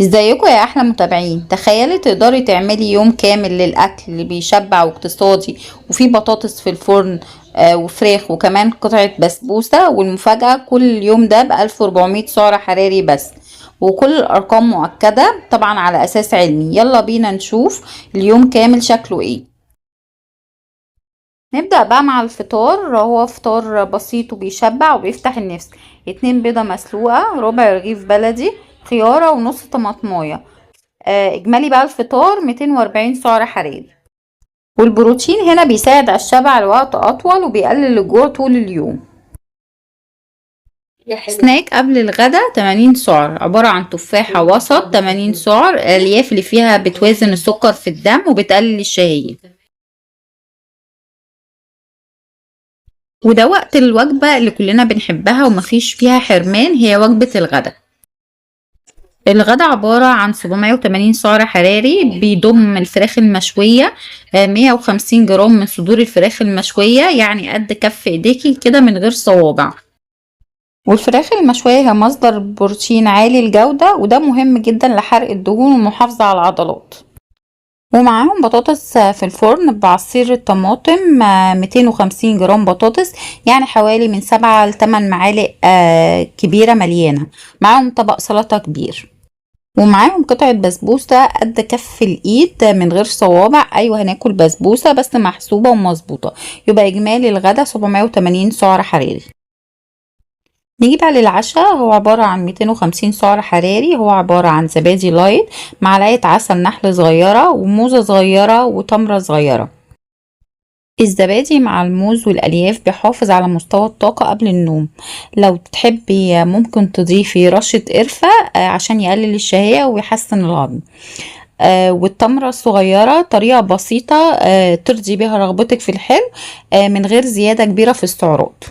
ازيكم يا احلى متابعين؟ تخيلي تقدري تعملي يوم كامل للاكل اللي بيشبع واقتصادي، وفيه بطاطس في الفرن وفراخ وكمان قطعة بسبوسة. والمفاجأة كل يوم ده ب1400 سعر حراري بس، وكل الارقام مؤكدة طبعا على اساس علمي. يلا بينا نشوف اليوم كامل شكله ايه. نبدأ بقى مع الفطار. هو فطار بسيط وبيشبع وبيفتح النفس. 2 بيضة مسلوقة، ربع رغيف بلدي، خيارة ونص طماطماية. اجمالي بقى الفطار 240 سعر حراري. والبروتين هنا بيساعد على الشبع لوقت اطول وبيقلل الجوع طول اليوم. يا حلو. سناك قبل الغدا 80 سعر، عبارة عن تفاحة وسط 80 سعر. الألياف اللي فيها بتوازن السكر في الدم وبتقلل الشهية. وده وقت الوجبة اللي كلنا بنحبها ومفيش فيها حرمان، هي وجبة الغدا. الغدا عبارة عن 780 سعر حراري، بيضم الفراخ المشوية، 150 جرام من صدور الفراخ المشوية، يعني قد كف ايديكي كده من غير صوابع. والفراخ المشوية هي مصدر بروتين عالي الجودة، وده مهم جدا لحرق الدهون والمحافظة على العضلات. ومعاهم بطاطس في الفرن بعصير الطماطم، 250 جرام بطاطس، يعني حوالي من 7 ل 8 معالق كبيرة مليانة. معاهم طبق سلطة كبير، ومعاهم قطعة بسبوسة قد كف الإيد من غير صوابع. أيوة هناكل بسبوسة بس محسوبة ومظبوطة. يبقى إجمالي الغدا 780 سعر حراري. نيجي بقى للعشاء. هو عبارة عن 250 سعر حراري. هو عبارة عن زبادي light، معلقة عسل نحل صغيرة، وموزة صغيرة، وتمرة صغيرة. الزبادي مع الموز والألياف بيحافظ على مستوى الطاقة قبل النوم. لو تحبي ممكن تضيفي رشة قرفة، عشان يقلل الشهية ويحسن الهضم. والتمرة الصغيرة طريقة بسيطة، ترضي بيها رغبتك في الحلو، من غير زيادة كبيرة في السعرات.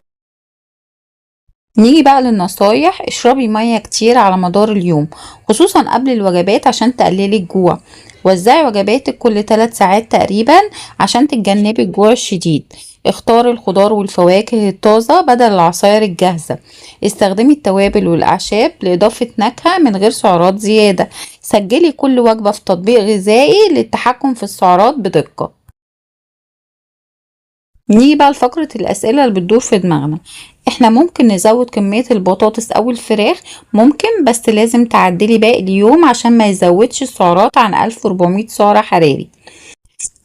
نيجي بقى للنصايح. اشربي مية كتير على مدار اليوم، خصوصا قبل الوجبات عشان تقللي الجوع. وزعي وجباتك كل 3 ساعات تقريبا عشان تتجنبي الجوع الشديد. اختاري الخضار والفواكه الطازة بدل العصاير الجاهزة. استخدمي التوابل والأعشاب لإضافة نكهة من غير سعرات زيادة. سجلي كل وجبة في تطبيق غذائي للتحكم في السعرات بدقة. نيجي بقى لفقرة الأسئلة اللي بتدور في دماغنا. احنا ممكن نزود كمية البطاطس أو الفراخ؟ ممكن، بس لازم تعدلي باقي اليوم عشان ما يزودش السعرات عن 1400 سعر حراري.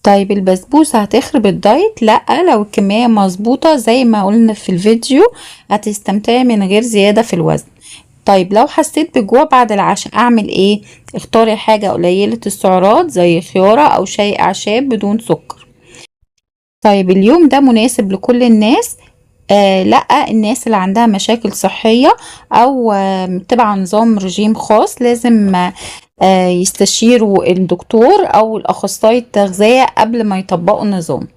طيب البسبوسة هتخرب الدايت؟ لا، لو الكمية مظبوطة زي ما قلنا في الفيديو هتستمتعي من غير زيادة في الوزن. طيب لو حسيت بجوع بعد العشاء اعمل ايه؟ اختاري حاجة قليلة السعرات زي خيارة او شاي اعشاب بدون سكر. طيب اليوم ده مناسب لكل الناس؟ لا، الناس اللي عندها مشاكل صحية او متبعة نظام رجيم خاص لازم يستشيروا الدكتور او الاخصائي التغذية قبل ما يطبقوا النظام.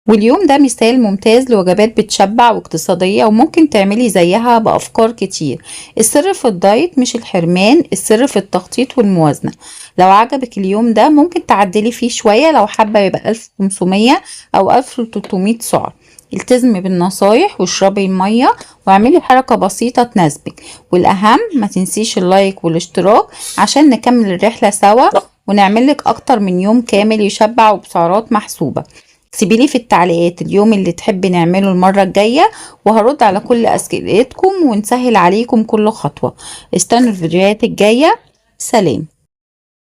واليوم ده مثال ممتاز لوجبات بتشبع واقتصادية، وممكن تعملي زيها بأفكار كتير. السر في الدايت مش الحرمان، السر في التخطيط والموازنة. لو عجبك اليوم ده ممكن تعدلي فيه شوية، لو حابة يبقى 1500 أو 1300 سعر. التزمي بالنصايح واشربي المية واعملي حركة بسيطة تناسبك. والأهم ما تنسيش اللايك والاشتراك عشان نكمل الرحلة سوا ونعملك أكتر من يوم كامل يشبع وبسعرات محسوبة. اكتبيلي في التعليقات اليوم اللي تحبي نعمله المرة الجاية، وهرد على كل أسئلتكم ونسهل عليكم كل خطوة. استنوا الفيديوهات الجاية. سلام.